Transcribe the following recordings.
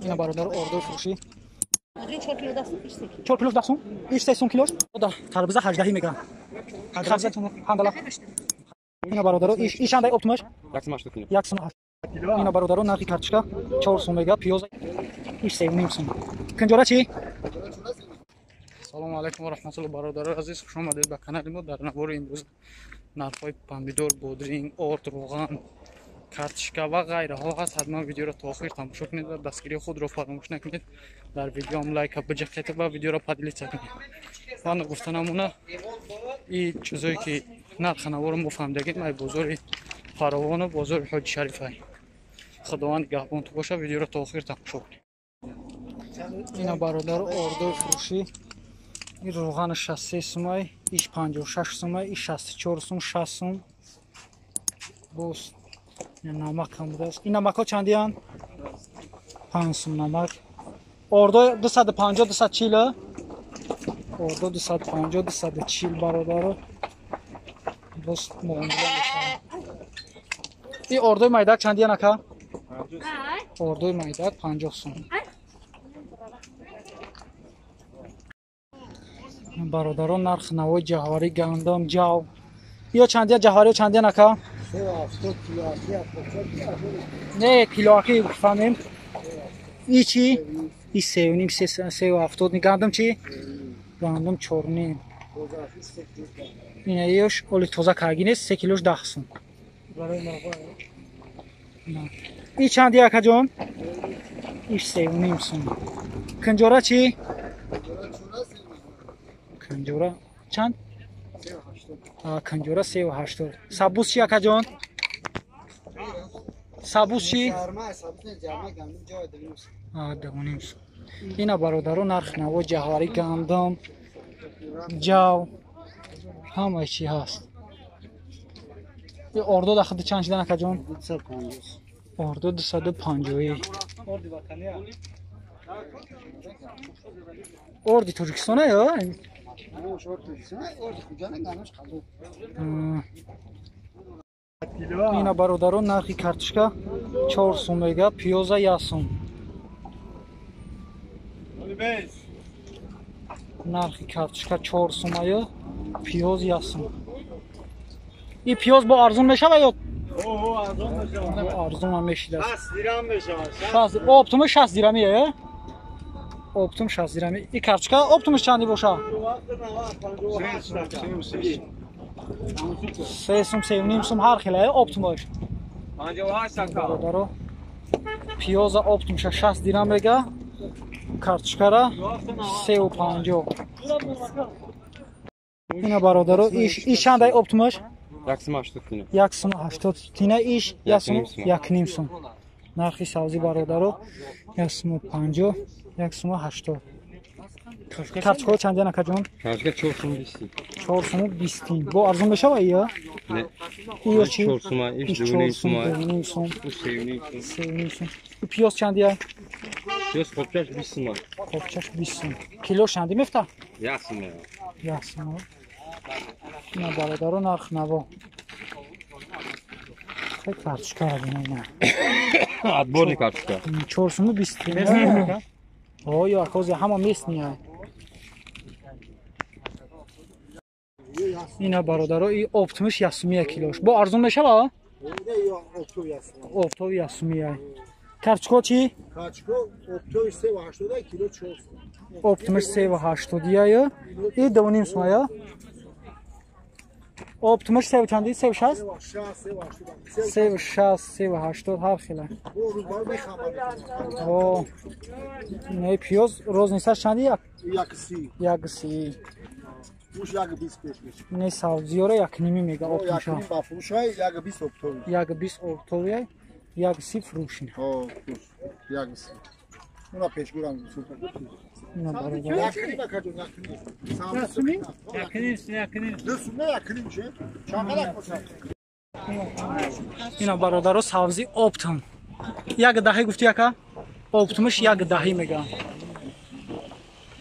Ина бародар ордои фурӯшӣ. 4 килош 10 сум? Иш 3 сум килош? Да, тарбуза 18 меган. Ҳандала. Ина бародаро, иш андай оптимаш? 1,80. 1,80. Ина бародаро нархи картошка 4 сум мега, пиёз иш 3,5 сум. Кунҷора чӣ? Салому алайкум ва раҳматуллоҳ бародарои азиз, хуш омадед ба канали мо. Дар навори имрӯз нархҳои помидор, бодринг, орд, роған, картошка ва ғайраҳо ҳаст. Ҳатман видеоро то охир тамошо кунед ва дастгирии худро фаромӯш накунед. Дар видеоам лайка биҷақед ва видеоро поделиться кунед. Ва нагуфта намона и чизое ки нархи наворо мо фаҳмидагем, ай бозори Фаровону бозори Ҳоҷи Шарифай. Худованд нигаҳбон ту боша, видеоро то охир тамошо кунед. Ина бародар ордои фурӯшӣ. Ин роғани 63 сумай, иш 56 сумай, иш 64 сум, 60 сум. Боз намак ҳам будааст. Ин намакҳо чандиянд? 5 сум намак. Ордо 250, 240. Ордо 250, 240 бародаро. Боз муомила мешавад. Ин ордои майдак чандиян ака? Ордои майдак 50 сум. Бародарон нарх навои ҷавҳарӣ, гандум, ҷав. Ё чандия ҷавҳарӣ, чандия нака? Не, килоаки фаҳмем. И чи? И 3,5, 3,70. Гандум чи? Гандум 4,5. Ина ёш оли тоза карги нест, 3 килош 10 сум. И чандия акаҷон? Иш 3,5 сум. Кунҷора чи? Кунҷора чанд? Кунҷора 3,80. Сабуз чи акаҷон? Сабуз чи? 2,5 сум. Ина бародаро нарх наво ҷавҳарӣ, гандум, ҷав, ҳама чи ҳаст. Ордо да худи чанд шидан акаҷон? Ордо 250. Орди Тоҷикистона ё? Ина бародарон нархи картошка 4 сум мега, пиёза 1 сум. Нархи картошка 4 сум ая, пиёз 1 сум. И пиёз бо арзон мешава ё? Арзон ҳам мешидааст. 60 дирам мешавад. 60 оптуми 60 дирамия, э? Оптум 60 дирами. И картошка оптумиш чанди боша? 3 сум, 3,5 сум ҳар хел, оптумаш. 58 бародаро. Пиёза оптумша 60 дирам мега, картошкара 3,50. Ина бародаро, иш чандай оптумаш? 1,80 тина. 1,80 тина, иш 1,5 сум. Нархи савзӣ бародаро 1,50, 1,80. Картошкаҳо чандиян акаҷон? Картошка 4,20. 4,20. Бо арзон мешава ия? Не. Ия чи? 4 сума, иш 2,5 сума. 2,5 сум. 3,5 сум. 3,5 сум. Пиёз чандия? Пиёз қопчаш 20 сума. Қопчаш 20 сум. Килош чанди мефта? 1 сума. 1 сума. Ина бародаро нарх наво. Хеле картошка ина. Отборный картошка. 4,20. Ой, акози ҳама местния. Ина бародаро, и оптимиш 1 сумия килош. Бо арзон мешава? Оптови 1 сумия. Картошка чи? Картошка оптови 3,80 кило 4 сум. Оптимиш 3,80 я. И 2,5 сумая. Оптимиш 3 чанди? 3,60? 3,60, 3,80 ҳар хела. О. Не пиёз розницаш чанди? 1,30. 1,30. Уш 1,20 пеш мешавад. Не савзиёра 1,5 мега оптимша. 1,5 ба фурӯшай, 1,20 оптови. 1,20 оптови, 1,30 фурӯши. О, фурӯш. 1,30. Уна пешгӯрам. Ина бародар. 1,5 акаҷон, 1,5. 1,5, 1,5. 2 сума 1,5 ше. Чанд қадар бошад? Ина бародаро савзи оптом. 1,10 гуфти ака? Оптумиш 1,10 мега.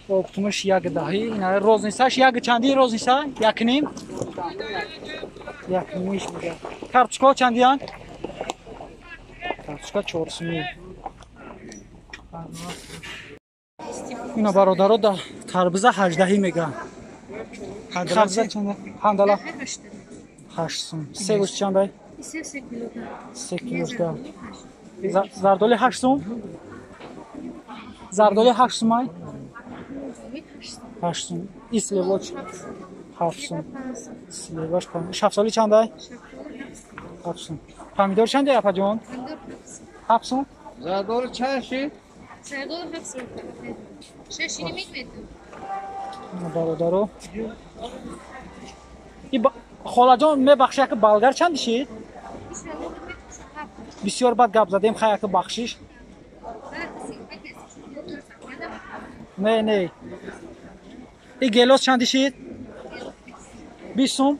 Оптумиш 1,10. Ина розницаш як чанди розница? 1,5. 1,5 мега. Картошка чандиян? Картошка 4 сумӣ. Ина бародаро да тарбуза 18 меган. Харбуза чанда? Ҳандала 8 сум. Себуш чандай? 3 кило. 3 кило да. Зардоли 8 сум? Зардоли 8 сум ай? 8 сум. И сливоч 7 сум. Сливоч 5. Шафтоли чандай? 7 сум. Помидор чандай апаҷон? 7 сум. Зардоли чанд шид? Зардоли 7 сум. 6 ним метр. Бародаро. И холаҷон мебахши яке болгар чанд шид? Бисёр бад гап задем, хай яке бахшиш. Не, не. И гелос чанд шид? 20 сум.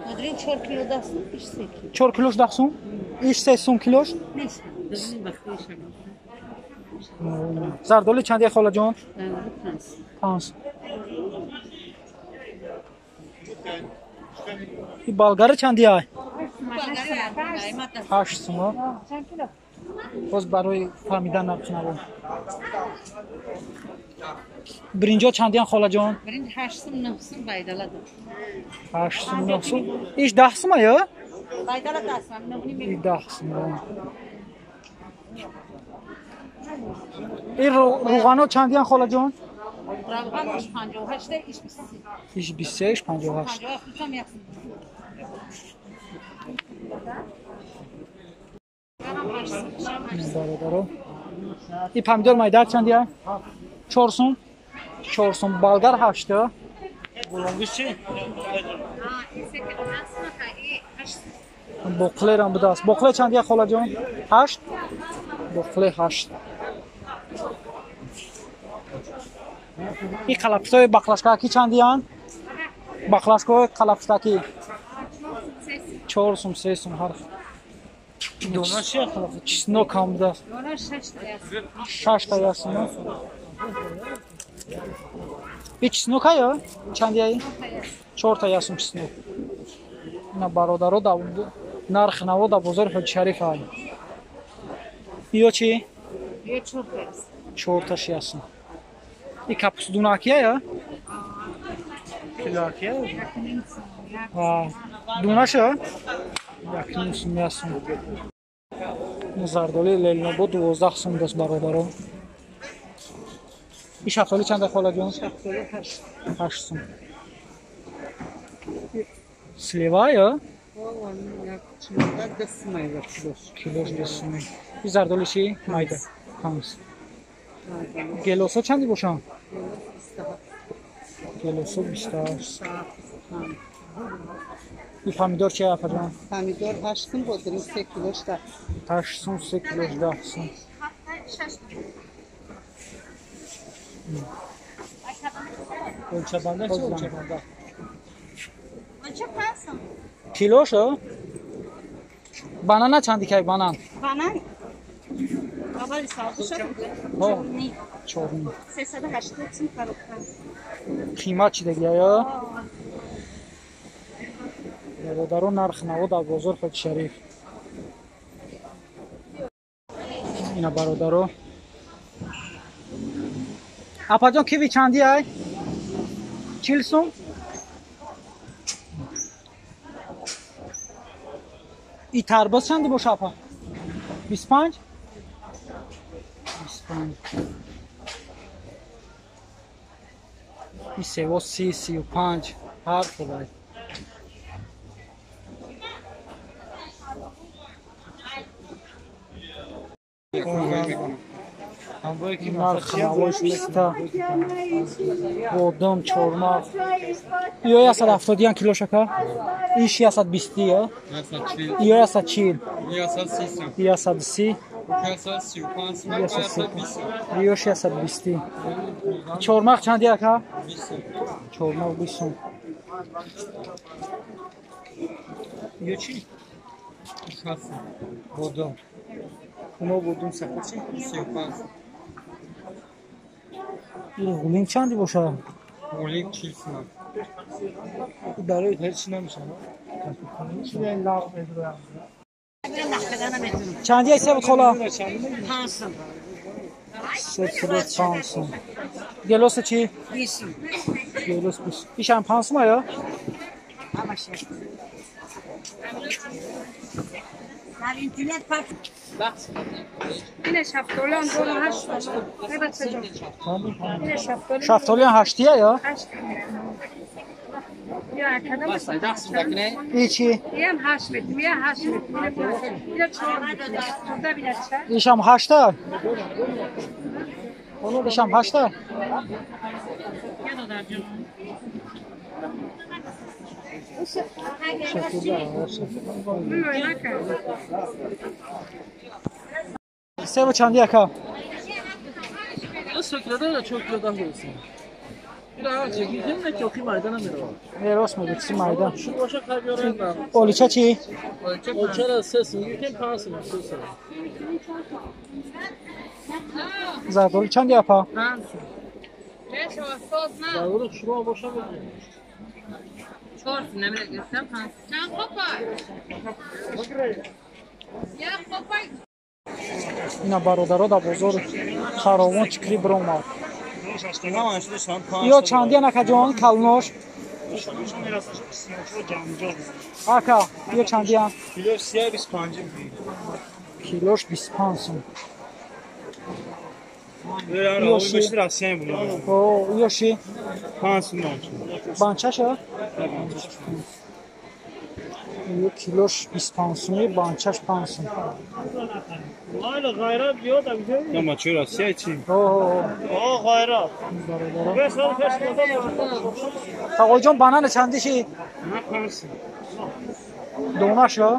Бодрин 4 кило 10 сум, 3 кило. 4 килош 10 сум? 3 сум килош? Зардоли чанде холаҷон? 5. И болгары чанди ай? 8 сум. Боз барои фаҳмидан нархи наво. Бринҷо чандиян холаҷон? Бринҷ 8 сум, 9 сум байдала. 8 сум, 9 сум. Иш 10 сум ая? Байдала 10 сум, 9 И 10 сум. И руғано чандиян холаҷон? Равған 58, иш 23. Иш 23, иш 58. 57. И помидор майдар чандия? 4 сум. 4 сум. Болгар 8. Боқлерам будааст. Боқле чандия холаҷон? 8. Боқле 8. И қалапштои бақлашкаки чандиян? Бақлашкаҳои қалапштакӣ 4 сум, 3 сум ҳар. Чеснок ҳам будааст. 6 та яст. И чеснок ая? Чандияи? 4 та яст чеснок. Ина бародаро да нархи наво да бозори Ҳоҷи Шариф ай. Иё чи? 4 та яст. И капустдунакия я? Килакия? Дунаша? 1.5 сум яст. Зардоли Ленинобод 12 сум даст бародаро. И шафтоли чанда холаҷон? 8 сум. Слива я? Килош 10 сум. И зардоли чи? Майда. 5. Гелосо чанди бошанд? Гелосо 28. И помидор чи апаҷон? Помидор 8 сум, бодринг 3 килош 10. 8 сум, 3 килош 10 сум. Килош? Банана чанди кай банан? Банан аввали савдо шуд. 4. 380 сум коробка. Қимат чи дагия ё? Бародаро нарх наво дар бозор Ҳоҷи Шариф. Ина бародаро. Апаҷон киви чанди ай? 40 сум? И тарбуз чанди боша апа? 25? 25. И сево 30, 35 ҳар хелай. Нархи навош писта, бодом, чормағ. Иё 170 килош ака? Иш 120 ё? Иё 140. Иё 130. Иё 120. Чормағ чанди ака? Чормағ 20 сум. Иё чи? Бодом. Умо бодом сапочи 35. Ин ғулинг чанди бошад? Ғулинг 40 сум. Барои ҳеҷ намешавад. Чандия себ хола? 5 сум. 3 кило 5 сум. Гелос чӣ? 20 сум. Гелос 20. Ишам 5 сум ая? در اینترنت پاک اینه شفتالیان 2.8. شفتالیان 8 یا؟ 8. ای چی؟ یم 8 متر، یه 8 متر. یه 4 متر. ایشم 8. ایشم 8. Seva çandı yaka. Рост мегӯ, чизи майда. Олича чӣ? Зардолу чанди апа? Ина бародаро дар бозор фаровон чикри биромад. Ё чандия накаҷон калнош? Ака, ё чандия? Килош 25. Килош 25 сум. Ёши? Банчаша? Ё килош 25 суми, банчаш 5 сум. Тағоҷон, банана чандиши? Донаш ё?